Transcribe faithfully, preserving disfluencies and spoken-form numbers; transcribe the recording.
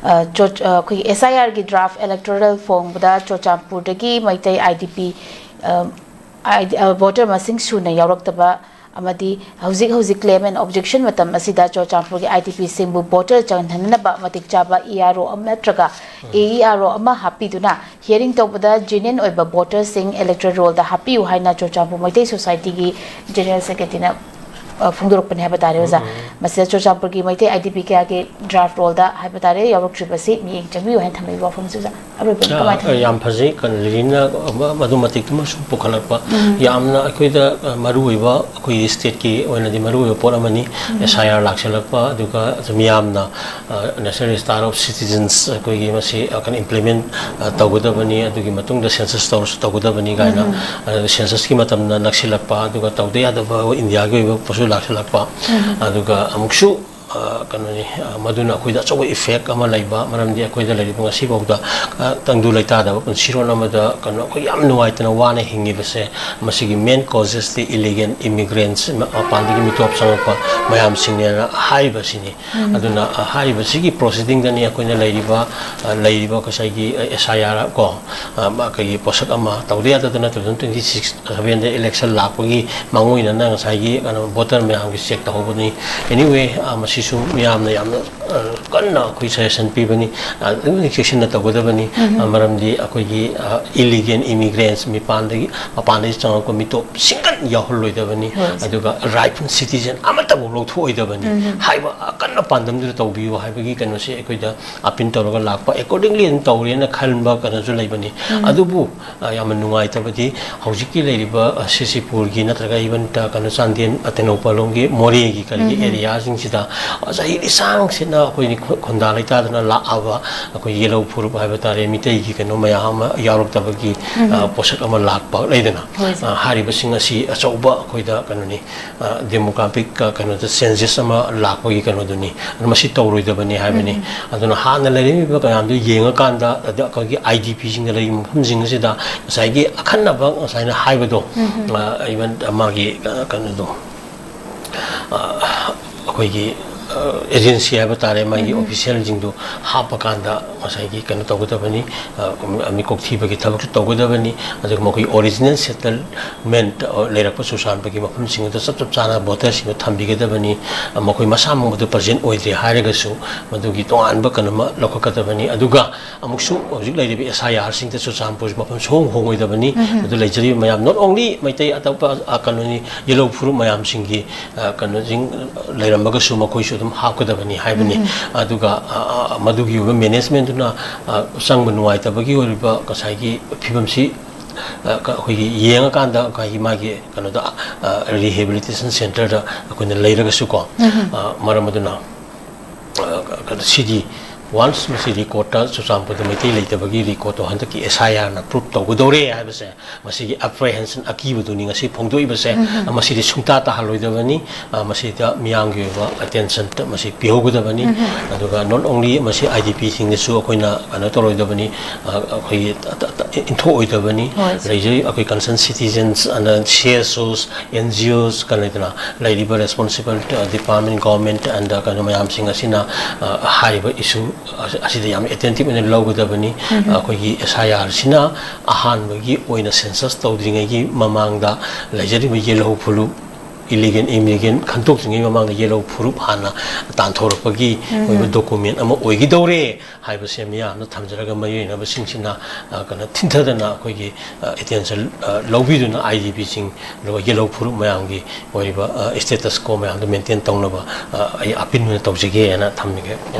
ꯑ, ꯆꯣ-, ꯑ, ꯑꯩꯈꯣꯏꯒꯤ S I R ꯒꯤ draft electoral ꯐꯣꯡꯕꯗ ꯆꯨꯔꯆꯥꯟꯄꯨꯔꯗꯒꯤ Meitei I D P, ꯑ, I D, ꯑ, voter ꯃꯁꯤꯡ ꯁꯨꯅ ꯌꯥꯎꯔꯛꯇꯕ ꯑꯃꯗꯤ ꯍꯧꯖꯤꯛ ꯍꯧꯖꯤꯛ claim and objection ꯃꯇꯝ ꯑꯁꯤꯗ ꯆꯨꯔꯆꯥꯟꯄꯨꯔꯒꯤ I D P ꯁꯤꯡꯕꯨ voter ꯆꯪꯍꯟꯅꯕ ꯃꯇꯤꯛ ꯆꯥꯕ E R O ꯑꯃ ꯅꯠꯇ꯭ꯔꯒ A E R O ꯑꯃ ꯍꯥꯞꯄꯤꯗꯨꯅ hearing ꯇꯧꯕꯗ genuine ꯑꯣꯏꯕ voter ꯁꯤꯡ electoral roll ꯗ ꯍꯥꯞꯄꯤꯌꯨ ꯍꯥꯏꯅ ꯆꯨꯔꯆꯥꯟꯄꯨꯔ ꯃꯩꯇꯩ society ꯒꯤ general secretary ꯅ, ꯑ, ꯐꯣꯡꯗꯣꯔꯛꯄꯅꯤ ꯍꯥꯏꯕ ꯇꯥꯔꯦ, ꯑꯣꯖꯥ꯫ ꯎꯝ꯫ ꯃꯁꯤꯗ ꯆꯨꯔꯆꯥꯟꯄꯨꯔꯒꯤ ꯃꯩꯇꯩ I D P ꯀꯌꯥꯒꯤ draft roll ꯗ ꯍꯥꯏꯕ ꯇꯥꯔꯦ ꯌꯥꯎꯔꯛꯇ꯭ꯔꯤꯕꯁꯤ ꯃꯤꯠꯌꯦꯡ ꯆꯪꯕꯤꯌꯨ ꯍꯥꯏꯅ ꯊꯝꯖꯔꯤꯕ ꯋꯥꯐꯝꯁꯤ, ꯑꯣꯖꯥ꯫ ꯑꯔꯣꯏꯕꯗ ꯑ, ꯀꯃꯥꯏꯅ ꯊꯝꯕꯤꯒꯦ? ꯌꯥꯝ ꯐꯖꯩ, ꯀꯩꯅꯣ, ꯂꯤꯂꯤꯅ ꯑꯃ-, ꯃꯗꯨ ꯃꯇꯤꯛꯇꯨꯃꯁꯨ ꯄꯨꯈꯠꯂꯛꯄ꯫ ꯎꯝ꯫ ꯌꯥꯝꯅ ꯑꯩꯈꯣꯏꯗ, ꯑ, ꯃꯔꯨꯑꯣꯏꯕ, ꯑꯩꯈꯣꯏꯒꯤ state ꯀꯤ ꯑꯣꯏꯅꯗꯤ ꯃꯔꯨꯑꯣꯏꯕ ꯄꯣꯠ ꯑꯃꯅꯤ꯫ ꯎꯝ꯫ S I R ꯂꯥꯛꯁꯤꯜꯂꯛꯄ, ꯑꯗꯨꯒ ꯃꯤꯌꯥꯝꯅ, ꯑ, National Register of Citizens ꯑꯩꯈꯣꯏꯒꯤ ꯃꯁꯤ, ꯑ, ꯀꯩꯅꯣ, implement, ꯑ, ꯇꯧꯒꯗꯕꯅꯤ, ꯑꯗꯨꯒꯤ ꯃꯇꯨꯡꯗ census ꯇꯧꯔꯁꯨ ꯇꯧꯒꯗꯕꯅꯤ ꯀꯥꯏꯅ, ꯎꯝ꯫ ꯑꯗꯨꯒ census ꯀꯤ ꯃꯇꯝꯅ ꯅꯛꯁꯤꯜꯂꯛꯄ, ꯑꯗꯨꯒ ꯇꯧꯗ ꯌꯥꯗꯕ ꯏꯟꯗꯤꯌꯥꯒꯤ ꯑꯣꯏꯕ ꯄꯣꯠꯁꯨ ꯂꯥꯛꯁꯤꯜꯂꯛꯄ, ꯎꯝ꯫ ꯑꯗꯨꯒ ꯑꯃꯨꯛꯁꯨ, ꯑ, ꯀꯩꯅꯣꯅꯤ, ꯑ, ꯃꯗꯨꯅ ꯑꯩꯈꯣꯏꯗ ꯑꯆꯧꯕ effect ꯑꯃ ꯂꯩꯕ, ꯃꯔꯝꯗꯤ ꯑꯩꯈꯣꯏꯗ ꯂꯩꯔꯤꯕ ꯉꯁꯤꯐꯥꯎꯗ, ꯑ, ꯇꯪꯗꯨ ꯂꯩꯇꯥꯗꯕ ꯄꯨꯟꯁꯤꯔꯣꯟ ꯑꯃꯗ, ꯀꯩꯅꯣ, ꯑꯩꯈꯣꯏ ꯌꯥꯝ ꯅꯨꯡꯉꯥꯏꯇꯅ ꯋꯥꯅ ꯍꯤꯡꯉꯤꯕꯁꯦ, ꯃꯁꯤꯒꯤ main causes T illegal immigrants, ꯃ-, ꯃꯄꯥꯟꯗꯒꯤ ꯃꯤꯇꯣꯞ ꯆꯪꯉꯛꯄ ꯃꯌꯥꯝꯁꯤꯡꯅꯦꯅ ꯍꯥꯏꯔꯤꯕꯁꯤꯅꯤ꯫ ꯎꯝ꯫ ꯑꯗꯨꯅ, ꯑ, ꯍꯥꯏꯔꯤꯕꯁꯤꯒꯤ proceeding ꯗꯅꯤ ꯑꯩꯈꯣꯏꯅ ꯂꯩꯔꯤꯕ, ꯑ, ꯂꯩꯔꯤꯕ ꯉꯁꯥꯏꯒꯤ, ꯑ, S I R ꯀꯣ, ꯑ, ꯃ-, ꯑꯩꯈꯣꯏꯒꯤ ꯄꯣꯠꯁꯛ ꯑꯃ ꯇꯧꯗ ꯌꯥꯗꯗꯅ two thousand twenty-six seven ꯗ election ꯂꯥꯛꯄꯒꯤ ꯃꯥꯡꯑꯣꯏꯅꯅ ꯉꯁꯥꯏꯒꯤ, ꯀꯩꯅꯣ, voter ꯃꯌꯥꯝꯒꯤ check ꯇꯧꯍꯧꯕꯅꯤ꯫ Anyway, ꯑ, ꯃꯁꯤꯁꯨ ꯃꯤꯌꯥꯝꯅ ꯌꯥꯝꯅ, ꯑ, ꯀꯟꯅ ꯑꯩꯈꯣꯏ suggestion ꯄꯤꯕꯅꯤ꯫ ꯑ, ꯑꯗꯨꯝ ꯆꯦꯛꯁꯤꯟꯅ ꯇꯧꯒꯗꯕꯅꯤ꯫ ꯎꯝ꯫ ꯑ, ꯃꯔꯝꯗꯤ ꯑꯩꯈꯣꯏꯒꯤ, ꯑ, illegal immigrants ꯃꯤꯄꯥꯟꯗꯒꯤ, ꯃꯄꯥꯟꯗꯒꯤ ꯆꯪꯉꯛꯄ ꯃꯤꯇꯣꯞ ꯁꯤꯡꯒꯟ ꯌꯥꯎꯍꯜꯂꯣꯏꯗꯕꯅꯤ꯫ ꯍꯣꯏ꯫ ꯑꯗꯨꯒ rightful citizen ꯑꯃꯠꯇꯕꯨ ꯂꯧꯊꯣꯛꯑꯣꯏꯗꯕꯅꯤ꯫ ꯎꯝ꯫ ꯍꯥꯏꯕ ꯑꯀꯟꯕ ꯄꯥꯟꯗꯝꯗꯨꯗ ꯇꯧꯕꯤꯌꯨ ꯍꯥꯏꯕꯒꯤ ꯀꯩꯅꯣꯁꯦ ꯑꯩꯈꯣꯏꯗ appeal ꯇꯧꯔꯒ ꯂꯥꯛꯄ, accordingly ꯑꯗꯨꯝ ꯇꯧꯔꯦꯅ ꯈꯟꯕ ꯀꯩꯅꯣꯁꯨ ꯂꯩꯕꯅꯤ꯫ ꯎꯝ꯫ ꯑꯗꯨꯕꯨ, ꯑ, ꯌꯥꯝꯅ ꯅꯨꯡꯉꯥꯏꯇꯕꯗꯤ ꯍꯧꯖꯤꯛꯀꯤ ꯂꯩꯔꯤꯕ, ꯑ, ꯁꯤꯁꯤꯄꯨꯔꯒꯤ ꯅꯠꯇ꯭ꯔꯒ even ꯀꯩꯅꯣ ꯆꯥꯟꯗꯦꯜ, ꯑ, ꯇꯦꯡꯅꯧꯄꯜ ꯂꯣꯝꯒꯤ ꯃꯣꯔꯦꯒꯤ ꯀꯔꯤꯒꯤ ꯎꯝ, ꯎꯝ꯫ Area ꯁꯤꯡꯁꯤꯗ, ꯑ, ꯆꯍꯤ ꯂꯤꯁꯥꯡ ꯁꯤꯠꯅ ꯑꯩꯈꯣꯏꯒꯤ ꯈꯨ-, ꯈꯨꯟꯗꯥ ꯂꯩꯇꯥꯗꯅ ꯂꯥꯛꯑꯕ ꯑꯩꯈꯣꯏ ꯌꯦꯜꯍꯧ ꯐꯨꯔꯨꯞ ꯍꯥꯏꯕ ꯇꯥꯔꯦ, ꯃꯤꯇꯩꯒꯤ ꯀꯩꯅꯣ ꯃꯌꯥꯝ ꯑꯃ ꯌꯥꯎꯔꯛꯇꯕꯒꯤ, ꯎꯝ, ꯑ, ꯎꯝ꯫ ꯄꯣꯠꯁꯛ ꯑꯃ ꯂꯥꯛꯄ ꯂꯩꯗꯅ, ꯍꯣꯏ, ꯁꯥꯔ꯫ ꯑ, ꯍꯥꯏꯔꯤꯕꯁꯤꯡ ꯑꯁꯤ ꯑꯆꯧꯕ ꯑꯩꯈꯣꯏꯗ ꯀꯩꯅꯣꯅꯤ, ꯑ, demographic, ꯑ, ꯀꯩꯅꯣꯗ changes ꯑꯃ ꯂꯥꯛꯄꯒꯤ ꯀꯩꯅꯣꯗꯨꯅꯤ꯫ ꯑꯗꯨ ꯃꯁꯤ ꯇꯧꯔꯣꯏꯗꯕꯅꯤ ꯍꯥꯏꯕꯅꯤ꯫ ꯎꯝ, ꯎꯝ꯫ ꯑꯗꯨꯅ ꯍꯥꯟꯅ ꯂꯩꯔꯝꯃꯤꯕ ꯀꯌꯥꯝꯗꯨ ꯌꯦꯡꯉꯀꯥꯟꯗ, ꯑꯗ ꯑꯩꯈꯣꯏꯒꯤ I D P ꯁꯤꯡꯅ ꯂꯩꯔꯤꯕ ꯃꯐꯝꯁꯤꯡ ꯑꯁꯤꯗ ꯉꯁꯥꯏꯒꯤ ꯑꯈꯟꯅꯕ ꯉꯁꯥꯏꯅ ꯍꯥꯏꯕꯗꯣ, ꯎꯝ, ꯎꯝ꯫ ꯑ, even ꯃꯥꯒꯤ, ꯑ, ꯀꯩꯅꯣꯗꯣ, ꯑ, ꯑꯩꯈꯣꯏꯒꯤ ꯑꯦꯖꯦꯟꯁꯤ ꯍꯥꯏꯕ ꯇꯥꯔꯦ, ꯃꯥꯒꯤ ꯑꯣꯐꯤꯁꯤꯌꯦꯜꯁꯤꯡꯗꯨ ꯍꯥꯞꯄꯀꯥꯟꯗ ꯉꯁꯥꯏꯒꯤ ꯀꯩꯅꯣ ꯇꯧꯒꯗꯕꯅꯤ, ꯑ, ꯃꯤꯀꯣꯛ ꯊꯤꯕꯒꯤ ꯊꯕꯛꯁꯨ ꯇꯧꯒꯗꯕꯅꯤ꯫ ꯑꯗꯨꯒ ꯃꯈꯣꯏ ꯑꯣꯔꯤꯖꯤꯅꯦꯜ ꯁꯦꯇꯜꯃꯦꯟꯠ ꯂꯩꯔꯛꯄ ꯆꯨꯔꯆꯥꯟꯄꯨꯔꯒꯤ ꯃꯐꯝꯁꯤꯡ ꯑꯗꯨ ꯆꯞ ꯆꯞ ꯆꯥꯅ ꯚꯣꯇꯔꯁꯤꯡꯗꯨ ꯊꯝꯕꯤꯒꯗꯕꯅꯤ꯫ ꯑ, ꯃꯈꯣꯏ ꯃꯁꯥꯃꯛ ꯃꯗꯨ ꯄ꯭ꯔꯖꯦꯟꯠ ꯑꯣꯏꯗ꯭ꯔꯦ ꯍꯥꯏꯔꯒꯁꯨ ꯃꯗꯨꯒꯤ ꯇꯣꯉꯥꯟꯕ ꯀꯩꯅꯣ ꯑꯃ ꯂꯧꯈꯠꯀꯗꯕꯅꯤ꯫ ꯑꯗꯨꯒ ꯑꯃꯨꯛꯁꯨ ꯍꯧꯖꯤꯛ ꯂꯩꯔꯤꯕ ꯑꯦꯁ ꯑꯥꯏ ꯑꯥꯔꯁꯤꯡꯗ ꯆꯨꯔꯆꯥꯟꯄꯨꯔꯁꯤ ꯃꯐꯝ ꯁꯨꯍꯣꯡ ꯍꯣꯡꯉꯣꯏꯗꯕꯅꯤ꯫ ꯑꯗꯨ ꯂꯩꯖꯔꯤꯕ ꯃꯌꯥꯝ, not only ꯃꯩꯇꯩ, ꯑꯇꯣꯞꯄ, ꯑ, ꯀꯩꯅꯣꯅꯤ, ꯌꯦꯜꯍꯧ ꯐꯨꯔꯨꯞ ꯃꯌꯥꯝꯁꯤꯡꯒꯤ, ꯑ, ꯀꯩꯅꯣꯁꯤꯡ ꯂꯩꯔꯝꯃꯒꯁꯨ ꯃꯈꯣꯏꯁꯨ ꯑꯗꯨꯝ ꯍꯥꯞꯀꯗꯕꯅꯤ ꯍꯥꯏꯕꯅꯤ꯫ ꯑꯗꯨꯒ, ꯑ, ꯑ, ꯃꯗꯨꯒꯤ ꯑꯣꯏꯕ ꯃꯦꯅꯦꯖꯃꯦꯟꯠꯇꯨꯅ, ꯑ, ꯆꯪꯕ ꯅꯨꯡꯉꯥꯏꯇꯕꯒꯤ ꯑꯣꯏꯔꯤꯕ ꯉꯁꯥꯏꯒꯤ ꯐꯤꯕꯝꯁꯤ, ꯑ, ꯀ-, ꯑꯩꯈꯣꯏꯒꯤ ꯌꯦꯡꯉꯀꯥꯟꯗ ꯉꯁꯥꯏꯒꯤ ꯃꯥꯒꯤ ꯀꯩꯅꯣꯗ, ꯑ, ꯔꯤꯍꯦꯕꯤꯂꯤꯇꯦꯁꯟ ꯁꯦꯟꯇꯔꯗ ꯑꯩꯈꯣꯏꯅ ꯂꯩꯔꯒꯁꯨꯀꯣ, ꯑ, ꯃꯔꯝ ꯑꯗꯨꯅ, ꯑ, ꯀ-, ꯀꯩꯅꯣ, ꯁꯤꯗꯤ ꯋꯥꯟꯁ ꯃꯁꯤ ꯔꯦꯀꯣꯔꯠꯇ ꯆꯨꯔꯆꯥꯟꯄꯨꯔꯗ ꯃꯩꯇꯩ ꯂꯩꯇꯕꯒꯤ ꯔꯦꯀꯣꯔꯠꯇꯣ ꯍꯟꯗꯛꯀꯤ ꯑꯦꯁ ꯑꯥꯏ ꯑꯥꯔꯅ ꯄ꯭ꯔꯨꯞ ꯇꯧꯒꯗꯧꯔꯦ ꯍꯥꯏꯕꯁꯦ, ꯃꯁꯤꯒꯤ ꯑꯦꯄ꯭ꯔꯤꯍꯦꯟꯁꯟ, ꯑꯀꯤꯕꯗꯨꯅꯤ ꯉꯁꯤ ꯐꯣꯡꯗꯣꯛꯏꯕꯁꯦ꯫ ꯃꯁꯤꯗꯤ ꯁꯨꯡꯇꯥ ꯇꯥꯍꯜꯂꯣꯏꯗꯕꯅꯤ꯫ ꯑ, ꯃꯁꯤꯗ ꯃꯤꯌꯥꯝꯒꯤ ꯑꯣꯏꯕ ꯑꯦꯇꯦꯟꯁꯟ ꯃꯁꯤ ꯄꯤꯍꯧꯒꯗꯕꯅꯤ꯫ ꯑꯗꯨꯒ not only ꯃꯁꯤ ꯑꯥꯏ ꯗꯤ ꯄꯤꯁꯤꯡꯗꯁꯨ ꯑꯩꯈꯣꯏꯅ ꯀꯩꯅꯣ ꯇꯧꯔꯣꯏꯗꯕꯅꯤ, ꯑ, ꯑꯩꯈꯣꯏꯒꯤ ꯇ-, ꯇ-, ꯇ-, ꯏꯟꯊꯣꯛꯑꯣꯏꯗꯕꯅꯤ꯫ ꯍꯣꯏ꯫ ꯂꯩꯖꯔꯤ ꯑꯩꯈꯣꯏ concerned citizens, ꯑꯅ ꯁꯤ ꯑꯦꯁ ꯑꯣꯁ, ꯑꯦꯟ ꯖꯤ ꯑꯣꯁ, ꯀꯩꯅꯣ ꯂꯩꯗꯅ, ꯂꯩꯔꯤꯕ responsible department, government and ꯀꯩꯅꯣ ꯃꯌꯥꯝꯁꯤꯡ ꯑꯁꯤꯅ, ꯑ, ꯍꯥꯏꯔꯤꯕ ꯏꯁꯨ ꯑꯁꯤꯗ ꯌꯥꯝ ꯑꯦꯇꯦꯟꯇꯤꯞ ꯑꯣꯏꯅ ꯂꯧꯒꯗꯕꯅꯤ꯫ ꯑꯩꯈꯣꯏꯒꯤ ꯑꯦꯁ ꯑꯥꯏ ꯑꯥꯔꯁꯤꯅ ꯑꯍꯥꯟꯕꯒꯤ ꯑꯣꯏꯅ ꯁꯦꯟꯁꯁ ꯇꯧꯗ꯭ꯔꯤꯉꯩꯒꯤ ꯃꯃꯥꯡꯗ ꯂꯩꯖꯔꯤꯕ ꯌꯦꯜꯍꯧ ꯐꯨꯔꯨꯞ, ꯏꯂꯤꯒꯦꯟ, ꯏꯃꯤꯂꯤꯒꯦꯟ ꯈꯟꯗꯣꯛꯇ꯭ꯔꯤꯉꯩ ꯃꯃꯥꯡꯗ ꯌꯦꯜꯍꯧ ꯐꯨꯔꯨꯞ ꯍꯥꯟꯅ ꯇꯥꯟꯊꯣꯔꯛꯄꯒꯤ ꯑꯣꯏꯕ ꯗꯣꯀꯨꯃꯦꯟ ꯑꯃ ꯑꯣꯏꯒꯗꯧꯔꯦ ꯍꯥꯏꯕꯁꯦ ꯃꯤꯌꯥꯝꯅ ꯊꯝꯖꯔꯒ ꯃꯔꯤ ꯂꯩꯅꯕꯁꯤꯡꯁꯤꯅ, ꯑ, ꯀꯩꯅꯣ, ꯊꯤꯟꯊꯗꯅ ꯑꯩꯈꯣꯏꯒꯤ, ꯑ, ꯑꯦꯇꯦꯟꯁꯟ, ꯑ, ꯂꯧꯕꯤꯗꯨꯅ ꯑꯥꯏ ꯗꯤ ꯄꯤꯁꯤꯡ, ꯑꯗꯨꯒ ꯌꯦꯜꯍꯧ ꯐꯨꯔꯨꯞ ꯃꯌꯥꯝꯒꯤ ꯑꯣꯏꯔꯤꯕ, ꯑ, ꯁ꯭ꯇꯦꯇꯁ ꯀꯣ ꯃꯌꯥꯝꯗꯣ ꯃꯦꯟꯇꯦꯟ ꯇꯧꯅꯕ, ꯑ, ꯑꯩ ꯑꯄꯤꯜ ꯑꯣꯏꯅ ꯇꯧꯖꯒꯦꯅ ꯊꯝꯖꯒꯦ꯫ ꯍꯣꯏ,